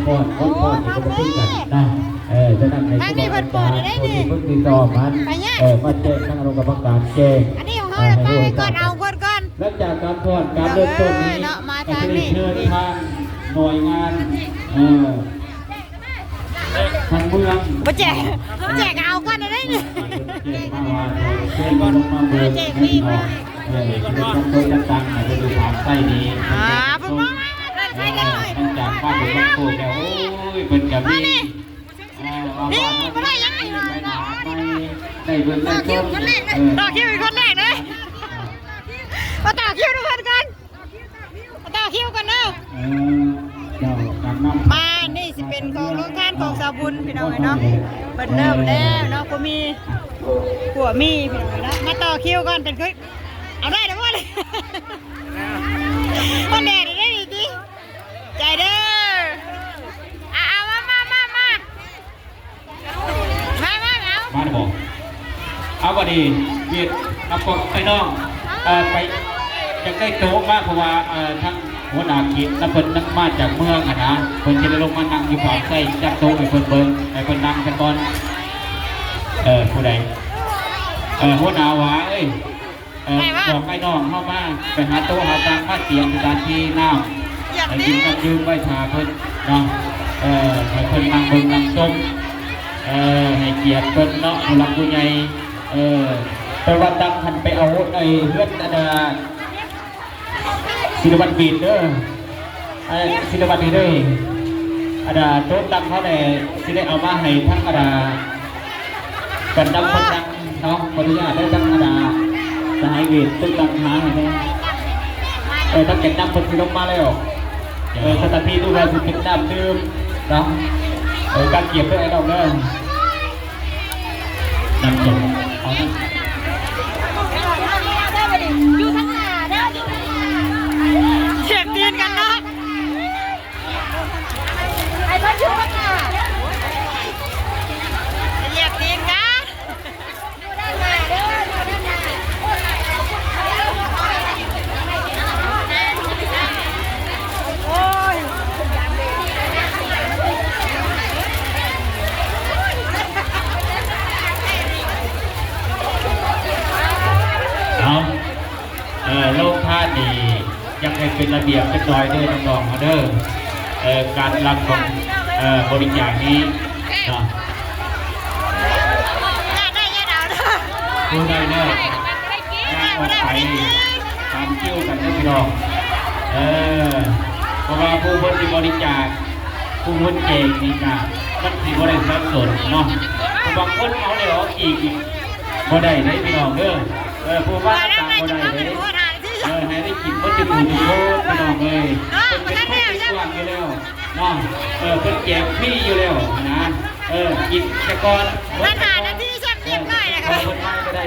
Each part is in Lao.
ກ່ອນ ຄົນກ່ອນນີ້ກໍບໍ່ຄືກັນນະ. ເອີ ສະນັ້ນໃຫ້ ທາງນີ້ເພິ່ນປ່ອນໄດ້ນີ້ ຜູ້ທີ່ຕິດຕໍ່ມັນ ໄປຍາກ ເອີ ມາແຈ້ງທາງອະນຸກຳມະການແຈ້ງ ອັນນີ້ຂອງເຮົາ ເອີ ໃຫ້ຮູ້ໃຫ້ຊາບ ກ່ອນ ເອົາກ່ອນ ຫຼັງຈາກການຟ້ອນການເລີ່ມຕົ້ນນີ້ ເນາະ ມາທາງນີ້ ກໍຊິໄດ້ເຊີນທາງໜ່ວຍງານ ເອີ ທາງເມືອງ ບໍ່ແຈກ ບໍ່ແຈກກໍເອົາກ່ອນໄດ້ນີ້ ແຈ້ງມາວ່າເຊີນລົງມາເບິ່ງ ເອີ ເປັນການຈັດຕັ້ງໃຫ້ເປັນຢູ່ທາງໃຕ້ນີ້ ອ່າ ເພິ່ນວ່າ ເອີ ຫຼັງຈາກມາເປັນວັນໂກແລ້ວ ໂອ້ຍ ເພິ່ນກໍມີ ນີ້ ເອີ ວ່າ ນີ້ ວ່າ ບໍ່ໄດ້ຫຍັງ ໄດ້ເບິ່ງໄດ້ຊົມ ຕໍ່ຄິວອີກຄົນແລກເລີຍ ເອີ ມາຕໍ່ຄິວນຳເພິ່ນກ່ອນ ມາຕໍ່ຄິວກ່ອນເດີ ເອີ ເຈົ້າ ການນຳ ມາ ນີ້ຊິເປັນຂອງໂຮງທານຂອງສາວບຸນ ພີ່ນ້ອງເອີຍເນາະ ເພິ່ນເລີ່ມແລ້ວເນາະ ຜູ້ມີ ຜູ້ມີ ພີ່ນ້ອງເອີຍເນາະ ມາຕໍ່ຄິວກ່ອນ ເປັນຄື ເອົາໄດ້ແລ້ວບໍ່ນີ້ ມັນແດດໄດ້ດີຕິ ໃຈເດີ ເອົາ ເອົາ ມາ ມາ ມາ ມາ ມາ ເອົາ ມາແລ້ວບໍ່? ເອົາ ບັດນີ້ ວຽດ ເອົາ ພວກໄອ້ນ້ອງ ເອີ ໄປ ຢາກໄດ້ໂຕະມາ ເພາະວ່າ ເອີ ທາງຫົວໜ້າກິດນະ ເພິ່ນນຳມາຈາກເມືອງຫັ້ນນະ ເພິ່ນຈະໄດ້ລົງມານັ່ງຢູ່ຟາກໃຕ້ ຈັດໂຕະໃຫ້ເພິ່ນເບິ່ງ ໃຫ້ເພິ່ນນັ່ງຊະກ່ອນ ເອີ ຜູ້ໃດ ເອີ ຫົວໜ້າຫວາເອີຍ ເອີ ບອກໄອ້ນ້ອງເຮົາມາ ໄປຫາໂຕະຫາຕັ່ງມາຕຽມສະຖານທີ່ນ້ຳ ໃຫ້ກິນນ້ຳດື່ມໄວ້ຖ້າເພິ່ນເນາະ ເອີ ໃຫ້ເພິ່ນນັ່ງເບິ່ງນັ່ງຊົມ ເອີ ໃຫ້ກຽດເພິ່ນເນາະ ຜູ້ຫຼັກຜູ້ໃຫຍ່ ເອີ ແຕ່ວ່າຕັ້ງຫັ້ນໄປເອົາໄອ້ເຮືອນອັນນ່າ ສິລະວັດເວດເດີ ເອີ ສິລະວັດເວດເດີ ອັນນ່າ ໂຕະຕັ່ງເຮົາແຫຼະ ຊິໄດ້ເອົາມາໃຫ້ທັງອັນນ່າ ແກນນຳເພິ່ນນັ່ງເນາະ ຂໍອະນຸຍາດເດີ ທັງອັນນ່າ ສະຫາຍເວດ ໂຕະຕັ່ງຫາໃຫ້ແດ່ ເອີ ທັງແກນນຳເພິ່ນຊິລົງມາແລ້ວ ເອີ ສະຖານທີ່ ຫຼືວ່າຊິເປັນນ້ຳດື່ມເນາະ ເອີ ກະກຽມເດີ ໄອ້ນ້ອງເດີ. ນຳຊົມ ເອົາ ຢູ່ທາງໜ້າເດີ ຢູ່ທາງໜ້າ ຢຽບຕີນກັນເນາະ ໃຫ້ເພິ່ນຢູ່ທາງໜ້າ ຢຽບຕີນກັນ ຢູ່ດ້ານໜ້າເດີ ຢູ່ດ້ານໜ້າ ໂອ້ຍ ເອົາ ເອີ ໂຮງທານນີ້ ຢາກໃຫ້ເປັນລະບຽບຈັກໜ້ອຍເດີນ້ອງໆເຮົາເດີ ເອີ ການຮັບຂອງ ເອີ ບໍລິຈາກນີ້ເນາະ ຜູ້ໃດເດີ ຍ່າງອອກໄປຕາມຄິວກັນເດີພີ່ນ້ອງ ເອີ ເພາະວ່າຜູ້ເພິ່ນຊິບໍລິຈາກ ຜູ້ເພິ່ນແຈກນີ້ກະ ມັນຊິບໍ່ໄດ້ສັບສົນເນາະ ເພາະບາງຄົນເອົາແລ້ວເອົາອີກ ບໍ່ໄດ້ເດ້ພີ່ນ້ອງເດີ ເອີ ຜູ້ວ່າຕາມບໍ່ໄດ້ເດ້ ເອີ ໃຫ້ໄດ້ກິນເບິດທຸກຜູ້ທຸກຄົນພີ່ນ້ອງເອີຍ ເພິ່ນເປັນຄົນໃຈກວ້າງຢູ່ແລ້ວເນາະ ເອີ ເພິ່ນແຈກຟຣີຢູ່ແລ້ວຫັ້ນນະ ເອີ ກິນແຕ່ກ່ອນ ມັນຫານາທີຊ້ຳຮຽບຮ້ອຍແລ້ວ ເອີ ເພິ່ນມາກໍໄດ້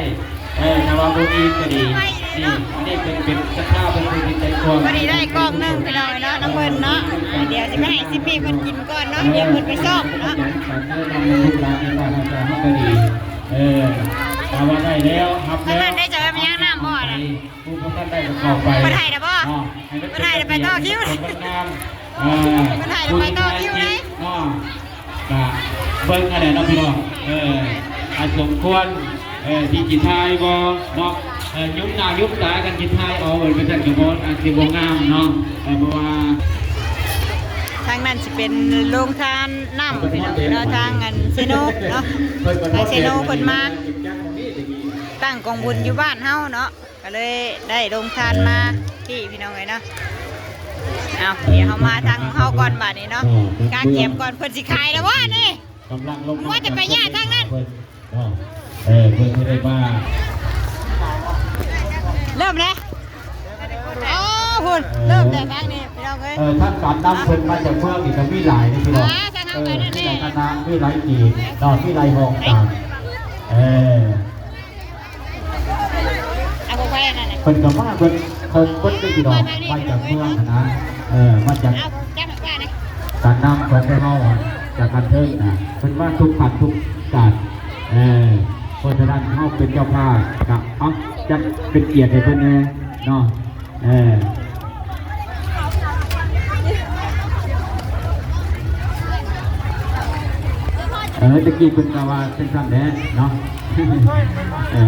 ເອີ ຖ້າວ່າບໍ່ມີກໍດີ ນີ້ ອັນນີ້ເປັນ ເປັນສັດທາເພິ່ນ ເພິ່ນເປັນໃຈກວ້າງ ພໍດີໄດ້ກ້ອງໜຶ່ງພີ່ນ້ອງເນາະ ນຳເພິ່ນເນາະ ດຽວຊິໄປໃຫ້ຊິມີເພິ່ນກິນ ກ່ອນເນາະ ດຽວເພິ່ນໄປຊອກເນາະ ເອີ ເອີ ເອີ ຖ້າວ່າໄດ້ແລ້ວ ຮັບແລ້ວ ຜູ້ບໍ່ທັນໄດ້ກໍເຂົ້າໄປ ເພິ່ນໃຫ້ແລ້ວບໍ່ ເນາະ ໃຫ້ມັນ ເພິ່ນໃຫ້ແລ້ວໄປຕໍ່ຄິວ ເອີ ເພິ່ນໃຫ້ແລ້ວໄປຕໍ່ຄິວເລີຍ ເນາະ ກະເບິ່ງຫັ້ນແຫຼະເນາະພີ່ນ້ອງ ເອີ ໃຫ້ສົມຄວນ ເອີ ທີ່ຊິຖ່າຍບໍ່ເນາະ ເອີ ຍຸບໜ້າຍຸບຕາກັນ ຊິຖ່າຍເອົາ ເອີ ໄປຊັ້ນກໍບໍ່ ອາດຊິບໍ່ງາມເນາະ ເອີ ເພາະວ່າ ທາງນັ້ນຊິເປັນໂຮງທານນ້ຳ ພີ່ນ້ອງເນາະ ທາງອັນເຊໂນເນາະ ທາງເຊໂນເພິ່ນມາຕັ້ງກອງບຸນຢູ່ບ້ານເຮົາເນາະ ກໍເລີຍໄດ້ໂຮງທານມາທີ່ ພີ່ນ້ອງເອີຍເນາະ ເອົາ ດຽວເຮົາມາທາງເຮົາກ່ອນບາດນີ້ເນາະ ກາກຽມກ່ອນ ເພິ່ນຊິຂາຍແລ້ວວະນີ້ ກຳລັງລົງ ວ່າຈະໄປຍາດທາງນັ້ນ ເນາະ ເອີ ເພິ່ນຊິໄດ້ມາ ເລີ່ມແລ້ວ ເອົາ ພຸ້ນ ເອີ ເລີ່ມແລ້ວທາງນີ້ ພີ່ນ້ອງເອີຍ ເອີ ທາງການນຳເພິ່ນມາຈາກເມືອງນີ້ກໍມີຫຼາຍເດ້ພີ່ນ້ອງ ເອີ ມີຫຼາຍຄະນະ ມີຫຼາຍເຂດເນາະ ມີຫຼາຍຫ້ອງການ ເອີ ເອົາບໍ່ໄປອັນນັ້ນນະ ເພິ່ນກໍມາເບິດ ຄົບເບິດເດ້ພີ່ນ້ອງ ມາຈາກເມືອງຫັ້ນນະ ເອີ ມາຈາກ ເອົາຈັບມາກວ່ານະ ການນຳຂອງພວກເຮົາ ຈາກຂັ້ນເທິງນະ ເພິ່ນມາທຸກຂັ້ນທຸກການ ເອີ ເພາະສະນັ້ນເຮົາເປັນເຈົ້າພາບ ກະ ເອົາ ຈັດເປັນກຽດໃຫ້ເພິ່ນແດ່ເນາະ ເອີ ເອີ ເອີ ຕະກີ້ເພິ່ນກໍວ່າຈັ່ງຊັ້ນແຫຼະເນາະ ເອີ.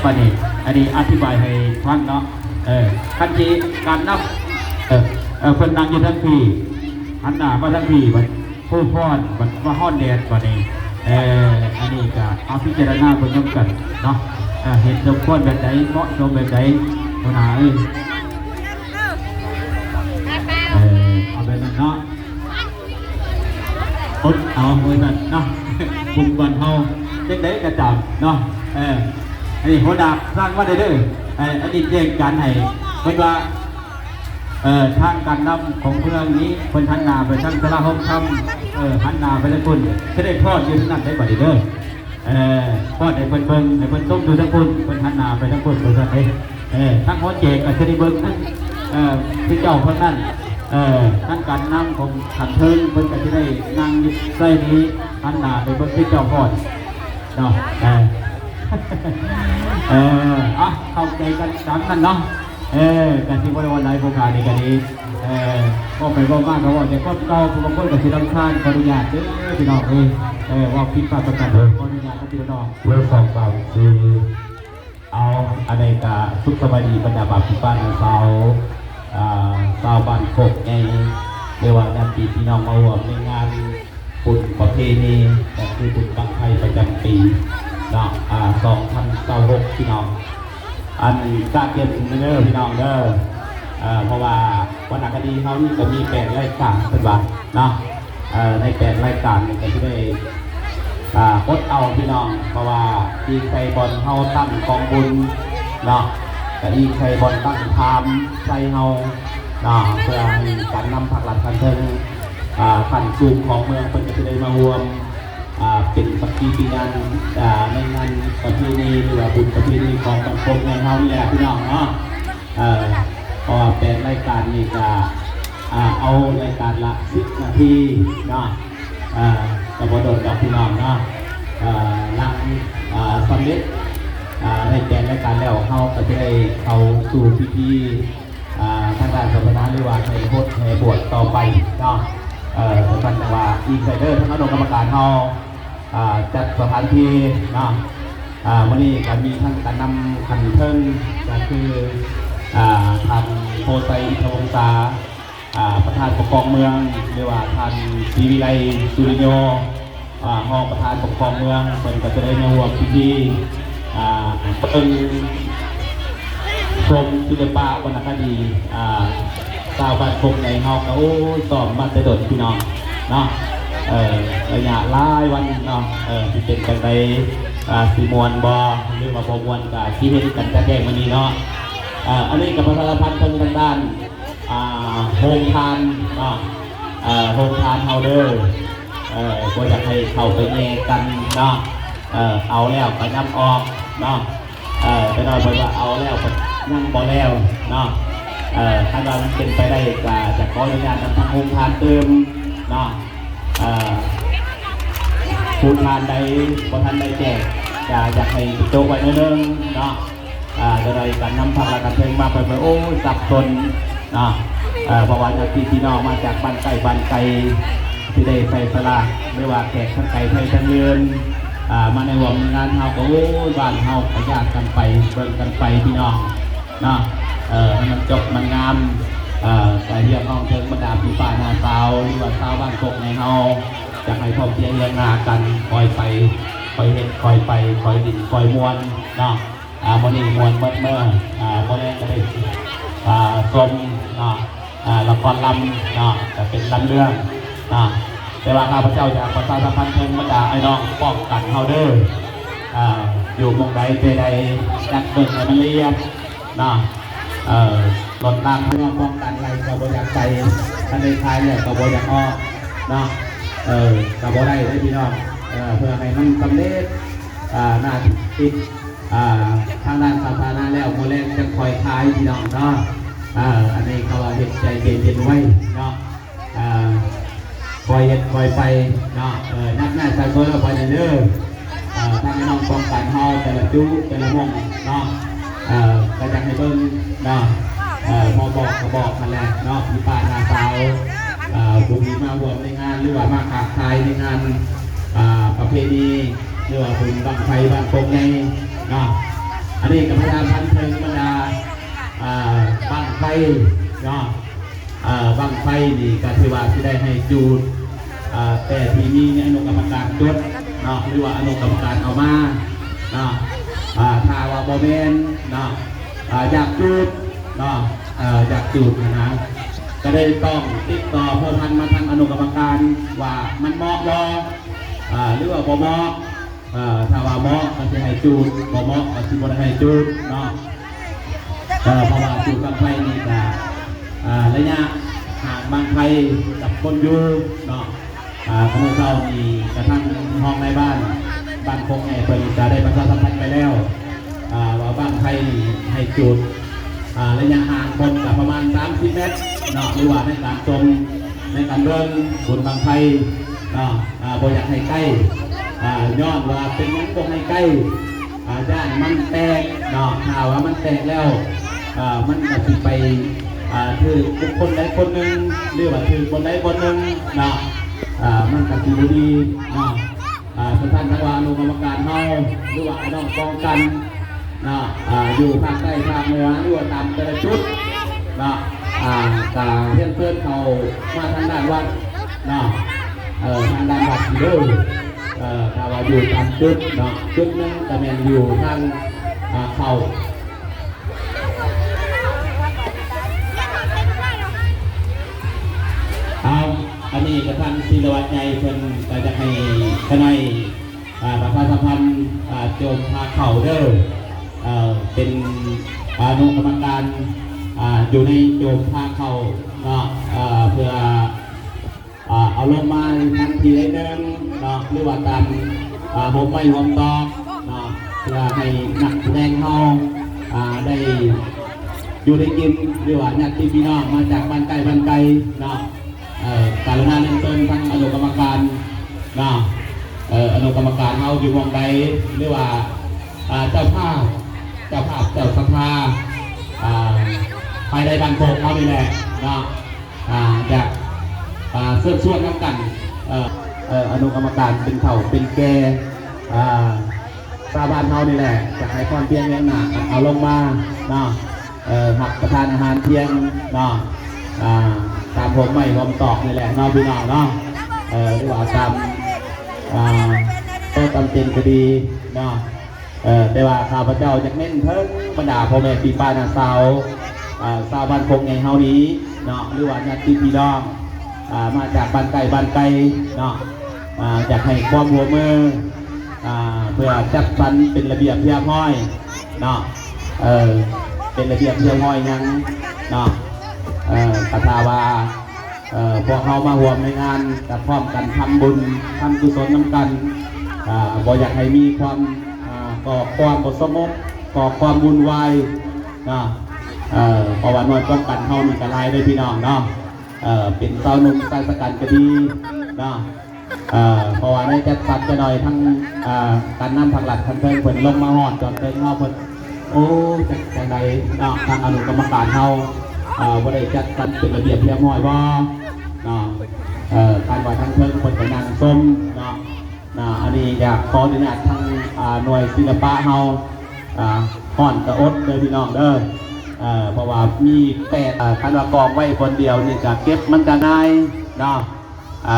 ບັດນີ້ ອັນນີ້ອະທິບາຍໃຫ້ຟັງເນາະ ເອີ ຄັນທີ່ການນຳ ເອີ ເອີ ເພິ່ນນັ່ງຢູ່ທາງພີ້ ຫັນໜ້າມາທາງພີ້ ບັດ ຜູ້ຟ້ອນ ບັດວ່າຮ້ອນແດດ ບັດນີ້ ເອີ ອັນນີ້ກໍເອົາພິຈາລະນາເບິ່ງນຳກັນເນາະ ເອີ ເຫັນສົມຄວນແບບໃດ ເໝາະສົມແບບໃດ ຫົວໜ້າເອີຍ ເອີ ເອົາແບບນັ້ນເນາະ. ອົດເອົາວ່າຊັ້ນເນາະ ບຸນບ້ານເຮົາ ຈັ່ງໃດກໍຕາມເນາະ ເອີ ອັນນີ້ຫົວໜ້າສັ່ງມາເດີ ເອີ ອັນນີ້ແຈ້ງການໃຫ້ ເພິ່ນວ່າ ເອີ ທາງການນຳຂອງເມືອງນີ້ ເພິ່ນຫັນໜ້າໄປທາງສາລາໂຮງຄຳ ເອີ ຫັນໜ້າໄປທາງພຸ້ນ ຈະໄດ້ຟ້ອນຢູ່ທາງນັ້ນໄດ້ບັດນີ້ເດີ ເອີ ປ້ອນໃຫ້ເພິ່ນເບິ່ງ ໃຫ້ເພິ່ນຊົມຢູ່ທາງພຸ້ນ ເພິ່ນຫັນໜ້າໄປທາງພຸ້ນ ວ່າຊັ້ນເດ້ ເອີ ທາງຫົວແຈກກໍຊິໄດ້ເບິ່ງທາງ ເອີ ຜູ້ເຈົ້າເພິ່ນນັ້ນ ເອີ ທາງການນຳຂອງຂັ້ນເທິງ ເພິ່ນກໍຊິໄດ້ນັ່ງຢູ່ໃສ່ນີ້ ຫັນໜ້າໄປເບິ່ງຜູ້ເຈົ້າກ່ອນເນາະ ເອີ ເອີ ເອົາ ເຂົ້າໃຈກັນຕາມນັ້ນເນາະ ເອີ ກໍຊິບໍ່ໄດ້ວ່າຫຼາຍ ຜູ້ຂ້ານີ້ກໍດີ ເອີ ເວົ້າໄປເວົ້າມາກໍເວົ້າແຕ່ຄວາມເກົ່າ ຜູ້ບາງຄົນກໍຊິລຳຄານ ຂໍອະນຸຍາດເດີພີ່ນ້ອງເອີຍ ເອີ ເວົ້າຜິດພາດປະການໃດ ຂໍອະນຸຍາດນຳພີ່ນ້ອງ ເລື່ອງສອງສາມສີ່ ເອົາ ອັນນີ້ກະສຸກສະບາຍດີບັນດາປ້າພີ່ປ້ານ້າສາວ ອ່າ ຊາວບ້ານໂຄກໃຫຍ່ ຫຼືວ່າຍາດຕິພີ່ນ້ອງມາຮ່ວມໃນງານບຸນປະເພນີ ກໍຄືບຸນບັ້ງໄຟປະຈຳປີເນາະ ອ່າ ສອງພັນຊາວຫົກ ພີ່ນ້ອງ. ອັນກະກຽມເດີພີ່ນ້ອງເດີ ເອີ ເພາະວ່າວັນນະຄະດີເຮົານີ້ກໍມີແປດລາຍການເພິ່ນວ່າເນາະ ເອີ ໃນແປດລາຍການນີ້ກໍຊິໄດ້ ອ່າ ອົດເອົາພີ່ນ້ອງ ເພາະວ່າອີງໃສ່ບ່ອນເຮົາຕັ້ງກອງບຸນເນາະ ກໍອີງໃສ່ບ່ອນຕັ້ງພາມໄຊເຮົາເນາະ ເພື່ອໃຫ້ການນຳພາກລັດຂັ້ນເທິງ ອ່າ ຂັ້ນສູງຂອງເມືອງ ເພິ່ນກໍຊິໄດ້ມາຮ່ວມ ອ່າ ເປັນສັກຂີພະຍານ ອ່າ ໃນງານປະເພນີ ຫຼືວ່າບຸນປະເພນີຂອງບ້ານໂຄກໃຫຍ່ເຮົານີ້ແຫຼະພີ່ນ້ອງເນາະ ເອີ ເພາະວ່າແປດລາຍການນີ້ກະ ອ່າ ເອົາລາຍການລະສິບນາທີເນາະ ເອີ ກໍບໍ່ດົນດອກພີ່ນ້ອງເນາະ ເອີ ຫຼັງ ອ່າ ສຳເລັດ ອ່າ ໃນແປດລາຍການແລ້ວ ເຮົາກໍຈະໄດ້ເຂົ້າສູ່ພິທີ ອ່າ ທາງດ້ານສາສະໜາ ຫຼືວ່າໃຫ້ຫົດແຫ່ບວດຕໍ່ໄປເນາະ ເອີ ສຳຄັນແຕ່ວ່າອີງໃສ່ເດີ ທາງຄະນະກຳມະການເຮົາ ອ່າ ຈັດສະຖານທີ່ເນາະ ອ່າ ມື້ນີ້ກໍມີທັງການນຳຂັ້ນເທິງ ກໍຄື ອ່າ ທ່ານໂພໄຊ ອິນທະວົງສາ ອ່າ ປະທານປົກຄອງເມືອງ ຫຼືວ່າທ່ານ ສີວິໄລ ສຸລິໂຍ ອ່າ ຮອງປະທານປົກຄອງເມືອງ ເພິ່ນກໍຈະໄດ້ມາຮ່ວມພິທີ ອ່າ ເບິ່ງຊົມສິລະປະວັນນະຄະດີ ອ່າ ຊາວບ້ານໂຄກໃຫຍ່ເຮົາກໍ ໂອ້ຍ ຊ້ອມມາແຕ່ດົນພີ່ນ້ອງເນາະ ເອີ ໄລຍະຫຼາຍວັນເນາະ ເອີ ຊິເປັນຈັ່ງໃດ ອ່າ ຊິມ່ວນບໍ່ ຫຼືວ່າບໍ່ມ່ວນ ກໍຊິເຫັນກັນແທ້ໆມື້ນີ້ເນາະ ເອີ ອັນນີ້ກໍປະຊາສຳພັນເຖິງທາງດ້ານ ອ່າ ໂຮງທານເນາະ ເອີ ໂຮງທານເຮົາເດີ ເອີ ບໍ່ຢາກໃຫ້ເຂົ້າໄປແຍ່ງກັນເນາະ ເອີ ເອົາແລ້ວກໍນຳອອກເນາະ ເອີ ໄປໜ້ອຍເພິ່ນວ່າເອົາແລ້ວກໍຍັງບໍ່ແລ້ວເນາະ ເອີ ຄັນວ່າມັນເປັນໄປໄດ້ກໍຈະຂໍອະນຸຍາດນຳທາງໂຮງທານຕື່ມເນາະ ເອີ ຜູ້ທານໃດບໍ່ທັນໄດ້ແຈກ ກໍຢາກໃຫ້ໂຈະໄວ້ໜ້ອຍໜຶ່ງເນາະ ອ່າ ຈະໄດ້ການນຳພາກລັດຂັ້ນເທິງມາເປີດເຜີຍ ໂອ້ຍ ສັບສົນເນາະ ເອີ ເພາະວ່າຍາດຕິພີ່ນ້ອງມາຈາກບ້ານໃກ້ບ້ານໄກ ທີ່ໄດ້ໃສ່ສະຫຼາກ ຫຼືວ່າແຂກທັງໄກໄທທັງເຮືອນ ອ່າ ມາໃນຮ່ວມງານເຮົາກໍ ໂອ້ຍ ບ້ານເຮົາກໍຍາກກັນໄປ ເບິ່ງກັນໄປພີ່ນ້ອງເນາະ ເອີ ໃຫ້ມັນຈົບມັນງາມ ເອີ ກໍຮຽກຮ້ອງເຖິງບັນດາພີ່ປ້ານ້າສາວ ຫຼືວ່າຊາວບ້ານກົກໃຫຍ່ເຮົາ ຢາກໃຫ້ພ້ອມພຽງເລື່ອງໜ້າກັນ ຄ່ອຍໄປ ຄ່ອຍເຮັດ ຄ່ອຍໄປ ຄ່ອຍຫຼິ້ນ ຄ່ອຍມ່ວນເນາະ. ອ່າ ມື້ນີ້ມ່ວນໝົດມື້ ອ່າ ມື້ແລງກໍໄດ້ ອ່າ ຊົມເນາະ ອ່າ ລະຄອນລຳເນາະ ກໍເປັນລຳເລື່ອງເນາະ ແຕ່ວ່າຂ້າພະເຈົ້າຢາກປະຊາສຳພັນເຖິງບັນດາອ້າຍນ້ອງປ້ອງກັນເຮົາເດີ ອ່າ ຢູ່ໝ່ອງໃດແຕ່ໃດ ຈັດເບິ່ງໃຫ້ມັນລະອຽດເນາະ ເອີ ລົດລາງເຮືອປ້ອງກັນໄວ້ກໍບໍ່ຢາກໄປ ຄັນໄດ້ຂາຍແລ້ວກໍບໍ່ຢາກອອກເນາະ ເອີ ກໍບໍ່ໄດ້ເດ້ພີ່ນ້ອງ ເອີ ເພື່ອໃຫ້ມັນສຳເລັດ ອ່າ ໜ້າທີ່ ອ່າ ທາງດ້ານສາທາລະນະແລ້ວ ມື້ແລງຈັ່ງຄ່ອຍຂາຍພີ່ນ້ອງເນາະ. ເອີ ອັນນີ້ເຂົາວ່າເຮັດໃຈເຢັນໆໄວ້ເນາະ. ເອີ ຄ່ອຍເຮັດຄ່ອຍໄປເນາະ. ເອີ ຍາກໄດ້ໃສ່ເບີໄປເດີ. ເອີ ທາງນ້ອງປ້ອງກັນເຮົາແຕ່ລະຈຸແຕ່ລະໝ່ອງເນາະ. ເອີ ກໍຢາກໃຫ້ເບິ່ງເນາະ. ເອີ ພໍບອກກໍບອກຫັ້ນແຫຼະເນາະ ພີ່ປ້ານ້າສາວ ເອີ ຜູ້ທີ່ມາຮ່ວມໃນງານ ຫຼືວ່າມາຄ້າຂາຍໃນງານ ອ່າ ປະເພນີ ຫຼືວ່າບຸນບັ້ງໄຟບ້ານໂຄກໃຫຍ່ເນາະ. ອັນນີ້ກໍປະຊາສຳພັນເຖິງບັນດາ ອ່າ ບັ້ງໄຟເນາະ. ເອີ ບັ້ງໄຟນີ້ກໍຖືວ່າຊິໄດ້ໃຫ້ຈູດ ເອີ ແຕ່ທີ່ມີອະນຸກຳມະການຈົດເນາະ ຫຼືວ່າອະນຸກຳມະການເອົາມາເນາະ. ອ່າ ຖ້າວ່າບໍ່ແມ່ນເນາະ ອ່າ ຢາກຈູດເນາະ ເອີ ຢາກຈູດຫັ້ນນະ ກໍໄດ້ຕ້ອງຕິດຕໍ່ພົວພັນມາທາງອະນຸກຳມະການວ່າມັນເໝາະບໍ່ ອ່າ ຫຼືວ່າບໍ່ເໝາະ. ເອີ ຖ້າວ່າເໝາະກໍຊິໃຫ້ຈູດ ບໍ່ເໝາະກໍຊິບໍ່ໄດ້ໃຫ້ຈູດເນາະ. ເອີ ເພາະວ່າຈູດບັ້ງໄຟນີ້ກະ ອ່າ ໄລຍະຫ່າງບັ້ງໄຟກັບຄົນຢູ່ເນາະ. ອ່າ ມື້ເຊົ້ານີ້ກະທາງຮອງນາຍບ້ານບ້ານໂຄກໃຫຍ່ເພິ່ນກະໄດ້ປະຊາສຳພັນໄປແລ້ວ ອ່າ ວ່າບັ້ງໄຟນີ້ໃຫ້ຈູດ ອ່າ ໄລຍະຫ່າງຄົນກະປະມານສາມສິບແມັດເນາະ ຫຼືວ່າໃນການຊົມ ໃນການເບິ່ງບຸນບັ້ງໄຟເນາະ. ອ່າ ບໍ່ຢາກໃຫ້ໃກ້ ອ່າ ຍ້ອນວ່າເປັນຫຍັງບໍ່ໃຫ້ໃກ້ ອ່າ ຢ້ານມັນແຕກເນາະ. ຖ້າວ່າມັນແຕກແລ້ວ ອ່າ ມັນກໍຊິໄປ ອ່າ ຖືກບຸກຄົນໃດຄົນໜຶ່ງ ຫຼືວ່າຖືກບ່ອນໃດບ່ອນໜຶ່ງເນາະ. ອ່າ ມັນກໍຊິບໍ່ດີເນາະ. ອ່າ ສະນັ້ນ ທາງວ່າອະນຸກຳມະການເຮົາ ຫຼືວ່າອ້າຍນ້ອງປ້ອງກັນເນາະ ອ່າ ຢູ່ພາກໃຕ້ພາກເໜືອ ຫຼືວ່າຕາມແຕ່ລະຈຸດເນາະ ອ່າ ກໍຮຽນເຊີນເຂົ້າມາທາງດ້ານວັດເນາະ. ເອີ ທາງດ້ານວັດເດີ ເອີ ຖ້າວ່າຢູ່ຕາມຈຸດເນາະ ຈຸດໜຶ່ງກໍແມ່ນຢູ່ທາງ ອ່າ ເຂົ້າ ເອົາ ອັນນີ້ກໍທາງສີລະວັດໃຫຍ່ເພິ່ນກໍຢາກໃຫ້ຂະນ້ອຍ ອ່າ ປະຊາສຳພັນ ອ່າ ໂຈມພາເຂົ້າເດີ ເອີ ເປັນອະນຸກຳມະການ ອ່າ ຢູ່ໃນໂຈມພາເຂົ້າເນາະ ເອີ ເພື່ອ ອ່າ ເອົາລົງມາທາງທີ່ໃດໜຶ່ງເນາະ ຫຼືວ່າຕາມ ອ່າ ໂຮມໄມ້ໂຮມຕອກເນາະ ເພື່ອໃຫ້ນັກສະແດງເຮົາ ອ່າ ໄດ້ຢູ່ໄດ້ກິນ ຫຼືວ່າຍາດຕິພີ່ນ້ອງມາຈາກບ້ານໃກ້ບ້ານໄກເນາະ. ເອີ ກະລຸນາຮຽນເຊີນທາງອະນຸກຳມະການເນາະ ເອີ ອະນຸກຳມະການເຮົາຢູ່ໝ່ອງໃດ ຫຼືວ່າ ອ່າ ເຈົ້າພາບ ເຈົ້າພາບ ເຈົ້າສັດທາ ອ່າ ພາຍໃນບ້ານໂຄກເຮົານີ້ແຫຼະເນາະ ອ່າ ຢາກ ອ່າ ເຊີນຊວນນຳກັນ ເອີ ເອີ ອະນຸກຳມະການເປັນເຖົ້າເປັນແກ່ ອ່າ ຊາວບ້ານເຮົານີ້ແຫຼະ ຢາກໃຫ້ພ້ອມພຽງວຽງໜ້າກັນເອົາລົງມາເນາະ ເອີ ຮັບປະທານອາຫານທ່ຽງເນາະ ອ່າ ຕາມໂຮມໄມ້ໂຮມຕອກນີ້ແຫຼະເນາະ ພີ່ນ້ອງເນາະ ເອີ ຫຼືວ່າຕາມ ອ່າ ໂຕະຕຳເຕັງກໍດີເນາະ. ເອີ ແຕ່ວ່າຂ້າພະເຈົ້າຢາກເນັ້ນເຖິງບັນດາພໍ່ແມ່ພີ່ປ້ານ້າສາວ ເອີ ຊາວບ້ານໂຄກໃຫຍ່ເຮົານີ້ເນາະ ຫຼືວ່າຍາດຕິພີ່ນ້ອງ ອ່າ ມາຈາກບ້ານໃກ້ບ້ານໄກເນາະ ອ່າ ຢາກໃຫ້ຄວາມຮ່ວມມື ອ່າ ເພື່ອຈັດສັນເປັນລະບຽບຮຽບຮ້ອຍເນາະ ເອີ ເປັນລະບຽບຮຽບຮ້ອຍຫຍັງເນາະ ເອີ ກໍຖ້າວ່າ ເອີ ພວກເຮົາມາຮ່ວມໃນງານ ກໍພ້ອມກັນທຳບຸນທຳກຸສົນນຳກັນ ອ່າ ບໍ່ຢາກໃຫ້ມີຄວາມ ອ່າ ກໍ່ຄວາມບໍ່ສະຫງົບ ກໍ່ຄວາມວຸ່ນວາຍເນາະ ເອີ ເພາະວ່າໜ່ວຍປ້ອງກັນເຮົານີ້ກໍຫຼາຍເດ້ພີ່ນ້ອງເນາະ ເອີ ເປັນຊາວໜຸ່ມຊາຍຊະກັນກໍດີເນາະ ເອີ ເພາະວ່າໄດ້ຈັດສັນຈະໜ່ອຍທາງ ເອີ ການນຳພາກລັດຂັ້ນເທິງເພິ່ນລົງມາຮອດຈອດເຖິງເຮົາເພິ່ນ ໂອ້ ຈັກຈັ່ງໃດເນາະ ທາງອະນຸກຳມະການເຮົາ ເອີ ບໍ່ໄດ້ຈັດສັນເປັນລະບຽບຮຽບຮ້ອຍບໍ່ເນາະ ເອີ ຄັນວ່າທາງເທິງເພິ່ນກໍນັ່ງຊົມເນາະ ນະ ອັນນີ້ຢາກຂໍອະນຸຍາດທາງ ອ່າ ໜ່ວຍສິລະປະເຮົາ ອ່າ ຮ້ອນກະອົດເດີພີ່ນ້ອງເດີ ເອີ ເພາະວ່າມີແປດ ເອີ ຄັນວ່າກອງໄວ້ບ່ອນດຽວນີ້ກະເກັບມັນກະງ່າຍເນາະ ເອີ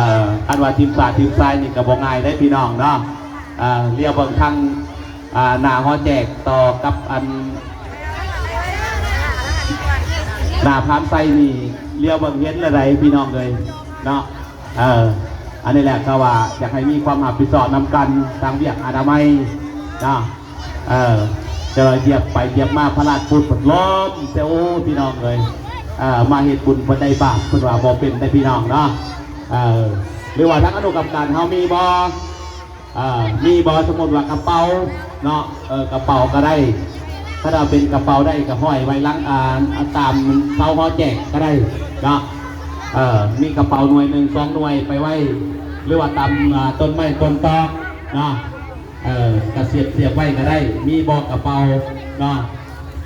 ຄັນວ່າທີມຊາດທີມຊາຍນີ້ກໍບໍ່ງ່າຍເດ້ພີ່ນ້ອງເນາະ ເອີ ລຽວເບິ່ງທາງ ອ່າ ໜ້າຫໍແຈກຕໍ່ກັບອັນ ໜ້າພານໄຊນີ້ ລຽວເບິ່ງເຫັນແລ້ວໃດພີ່ນ້ອງເອີຍເນາະ ເອີ ອັນນີ້ແຫຼະ ກໍວ່າຢາກໃຫ້ມີຄວາມຮັບຜິດຊອບນຳກັນ ທາງວຽກອະນາໄມເນາະ ເອີ ຈະລອຍຢຽບໄປຢຽບມາ ພະລາດປຸດ ລົມແຕ່ ໂອ້ ພີ່ນ້ອງເອີຍ ເອີ ມາເຮັດບຸນບໍ່ໄດ້ບາບ ເພິ່ນວ່າບໍ່ເປັນໄດ້ພີ່ນ້ອງເນາະ ເອີ ຫຼືວ່າທາງອະນຸກຳມະການເຮົາມີບໍ່ ເອີ ມີບໍ່ ສົມມຸດວ່າກະເປົາ ເນາະ ເອີ ກະເປົາກະໄດ້ ຄັນວ່າເປັນກະເປົາໄດ້ກະຫ້ອຍໄວ້ຫຼັງ ອ່າ ຕາມເສົາຫໍແຈກກະໄດ້ເນາະ ເອີ ມີກະເປົາໜ່ວຍໜຶ່ງສອງໜ່ວຍໄປໄວ້ ຫຼືວ່າຕາມ ອ່າ ຕົ້ນໄມ້ຕົ້ນຕອກເນາະ ເອີ ກະສຽບ ສຽບໄວ້ກະໄດ້ ມີບໍ່ກະເປົາເນາະ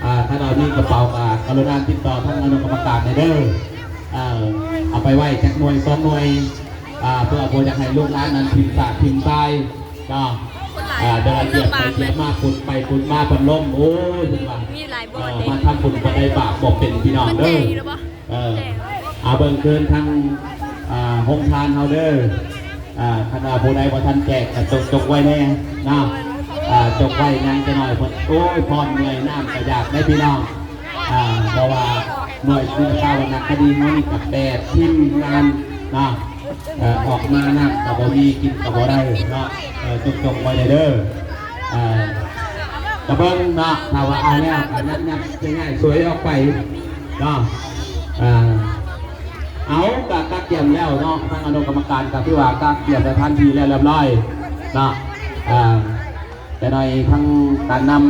ອ່າ ຖ້າວ່າມີກະເປົາກະກະລຸນາຕິດຕໍ່ທາງອະນຸກຳມະການແດ່ເດີ ເອີ ເອົາໄປໄວ້ຈັກໜ່ວຍສອງໜ່ວຍ ອ່າ ເພື່ອບໍ່ຢາກໃຫ້ລູກຫຼານນັ້ນຖິ້ມຊາດຖິ້ມຊາຍ ເນາະ ອ່າ ດຽວລະຈຽບໄປຈຽບມາ ປຸດໄປປຸດມາ ພັດລົມ ໂອ້ຍ ເພິ່ນວ່າ ມີຫຼາຍບ່ອນເດ້ ເອີ ມາທຳບຸນບໍ່ໄດ້ບາບບໍ່ເປັນ ພີ່ນ້ອງເດີ ເອີ ເບິ່ງຄືນທາງ ອ່າ ໂຮງທານເຮົາເດີ ອ່າ ຄັນວ່າຜູ້ໃດບໍ່ທັນແຈກກະຈົກ ຈົກໄວ້ແດ່ເນາະ ອ່າ ຈົກໄວ້ຍັງຈັກໜ້ອຍ ເພິ່ນ ໂອ້ຍ ພ້ອນເມື່ອຍ ນ້ຳກະຢາກໄດ໋ ພີ່ນ້ອງ ອ່າ ເພາະວ່າໜ່ວຍສິລະປະວັນນະຄະດີເຮົານີ້ກະແປພິມງານເນາະ ເອີ ອອກມານ້ຳກະບໍ່ມີ ກິນກະບໍ່ໄດ້ເນາະ ເອີ ຈົກໆ ໄວ້ແດ່ເດີ ເອີ ກະເບິ່ງເນາະ ຖ້າວ່າເອົາແລ້ວກະຍັດໆ ຍ້າຍໆ ສວຍອອກໄປເນາະ ເອີ ເອົາ ກະກະກຽມແລ້ວເນາະ ທາງອະນຸກຳມະການກະຖືວ່າກະກຽມສະຖານທີ່ແລ້ວລຽບລ້ອຍເນາະ ເອີ ຈັກໜ້ອຍທາງການນຳ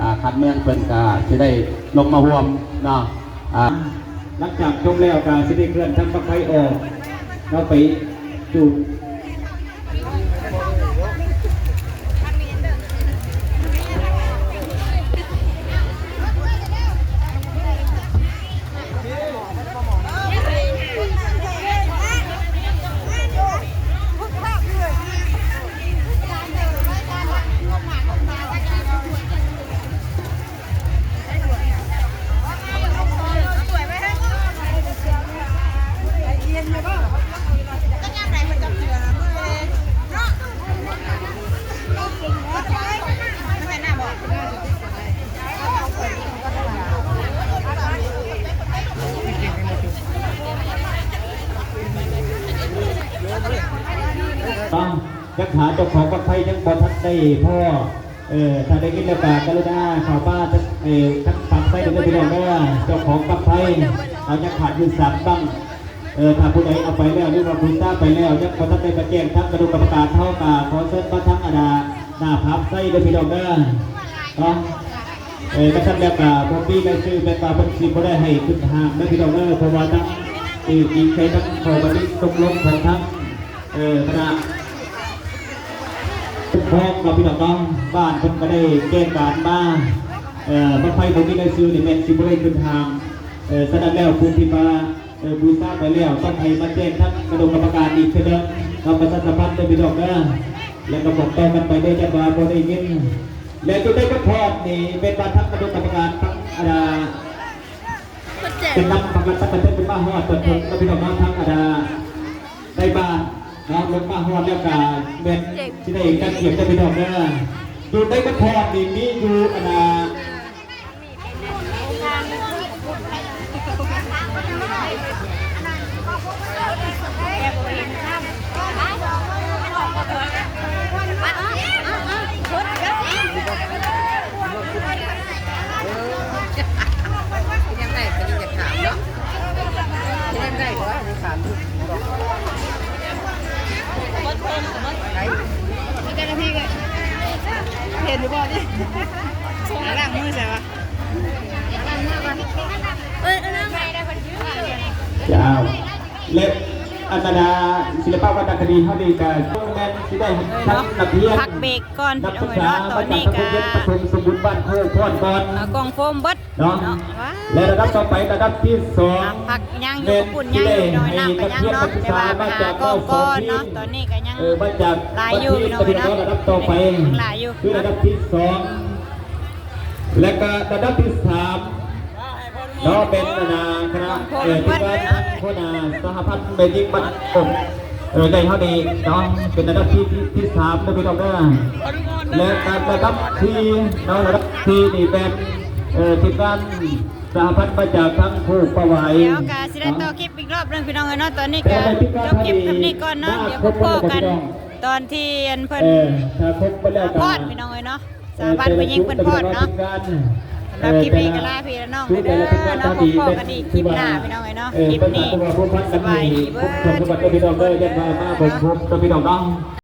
ອ່າ ຄັນເມືອງເພິ່ນກະຊິໄດ້ລົງມາຮ່ວມເນາະ ອ່າ ຫຼັງຈາກຈົບແລ້ວກະຊິໄດ້ເຄື່ອນທຳບັ້ງໄຟອອກເນາະ ໄປຈູດ ຍັງຫາເຈົ້າຂອງບັ້ງໄຟຍັງບໍ່ທັນໄດ້ພໍ້ ເອີ ຖ້າໄດ້ຍິນແລ້ວກະກະລຸນາເຂົ້າມາ ເອີ ທາງປາກໄຊເດີ ພີ່ນ້ອງເດີ ເຈົ້າຂອງບັ້ງໄຟ ເຮົາຍັງຂາດຢູ່ສາມບັ້ງ ເອີ ຖ້າຜູ້ໃດເອົາໄປແລ້ວ ຫຼືວ່າບູຊາໄປແລ້ວ ຍັງບໍ່ທັນໄດ້ມາແຈ້ງທາງຄະນະກຳມະການເຮົາ ກະຂໍເຊີນມາທາງ ອັນນ່າ ໜ້າຜາກໄຊເດີ ພີ່ນ້ອງເດີ ເນາະ ເອີ ຄັນຊັ້ນແລ້ວກະບໍ່ມີລາຍຊື່ ແມ່ນວ່າເພິ່ນຊິບໍ່ໄດ້ໃຫ້ຂຶ້ນຫ້າງເດີ ພີ່ນ້ອງເດີ ເພາະວ່າທາງ ອີງໃສ່ທາງຂໍ້ບັນທຶກຕົກລົງຂອງທາງ ເອີ ຄະນະປົກຄອງເນາະ ພີ່ນ້ອງເນາະ ບ້ານເພິ່ນກະໄດ້ແຈ້ງການມາ ເອີ ບັ້ງໄຟບໍ່ມີລາຍຊື່ນີ້ແມ່ນຊິບໍ່ໄດ້ຂຶ້ນຫ້າງ ເອີ ສະນັ້ນແລ້ວຜູ້ທີ່ມາ ເອີ ບູຊາໄປແລ້ວ ຕ້ອງໃຫ້ມາແຈ້ງທາງຄະນະກຳມະການອີກເທື່ອໜຶ່ງ ເນາະ ປະຊາສຳພັນເດີ ພີ່ນ້ອງເດີ ແລ້ວກະບອກຕໍ່ກັນໄປເດີ ຈັກວ່າບໍ່ໄດ້ຍິນ ແລະ ຈຸດໃດກະພອດນີ້ແມ່ນວ່າທາງຄະນະກຳມະການທາງ ອັນນ່າ ເປັນນຳປະກັນຕັ້ງແຕ່ເທິງຂຶ້ນມາຮອດຕອນເທິງເນາະ ພີ່ນ້ອງເນາະ ທາງ ອັນນ່າ ໃນບ້ານເນາະ ລົງມາຮອດແລ້ວກະແມ່ນຊິໄດ້ຈັດກຽມເດີ ພີ່ນ້ອງເດີ ຈຸດໃດກະພອດນີ້ມີຢູ່ ອັນນ່າ ເຫັນຢູ່ບໍ່ນີ້ ລ້າງມືໃສ່ວະ ເອີ ເອີ ເອີ ເຈົ້າ ແລະ ອັນນາ ສິລະປະວັນນະຄະດີເຮົານີ້ກະແມ່ນຊິໄດ້ທັງນັກຮຽນ ພັກເບຣກກ່ອນ ພີ່ນ້ອງເອີຍເນາະ ຕອນນີ້ກະ ປະຖົມສະໝຸດບ້ານໂຄກພອນກ່ອນ ເອົາກ່ອງໂຟມເບິດ ເນາະ ເນາະ ແລະ ລະດັບຕໍ່ໄປ ລະດັບທີສອງ ອ່າ ຜັກຍັງຢູ່ ເຂົ້າປຸ້ນຍັງຢູ່ ນ້ຳກະຍັງເນາະ ແຕ່ວ່າໄປຫາກອງກ່ອນເນາະ ຕອນນີ້ກະຍັງ ເອີ ມາຈາກ ຫຼາຍຢູ່ ພີ່ນ້ອງເອີຍເນາະ ລະດັບຕໍ່ໄປ ຍັງຫຼາຍຢູ່ ຄືລະດັບທີສອງ ແລະກະລະດັບທີສາມເນາະ ເປັນ ອັນນາ ຄະນະ ເອີ ທີມງານ ຫົວໜ້າສະຫະພັນແມ່ຍິງບ້ານໂຄກ ເອີ ໃນເຮົານີ້ເນາະ ເປັນລະດັບທີ ທີສາມເດີ ພີ່ນ້ອງເດີ ແລະກະລະດັບສີ່ເນາະ ລະດັບສີ່ນີ້ແມ່ນ ເອີ ທີມງານ ສະຫະພັນມາຈາກທາງໂຄກປາຫວາຍ ດຽວກະຊິໄດ້ຕໍ່ຄລິບອີກຮອບໜຶ່ງ ພີ່ນ້ອງເອີຍເນາະ ຕອນນີ້ກະຈົບຄລິບສ່ຳນີ້ກ່ອນເນາະ ດຽວພົບພໍ້ກັນຕອນທີ່ ອັນ ເພິ່ນ ເອີ ຖ້າຄົບໄປແລ້ວກະ ພອດ ພີ່ນ້ອງເອີຍເນາະ ສະຫະພັນຜູ້ຍິງເພິ່ນພອດເນາະ ສຳລັບຄລິບນີ້ກະລາພີ່ລານ້ອງເດີເນາະ ພົບພໍ້ກັນອີກຄລິບໜ້າ ພີ່ນ້ອງເອີຍເນາະ ຄລິບນີ້ສະບາຍດີເບີດ ພີ່ນ້ອງເດີ ຢ່າມາ ມາພົບກັນ ພີ່ນ້ອງເນາະ.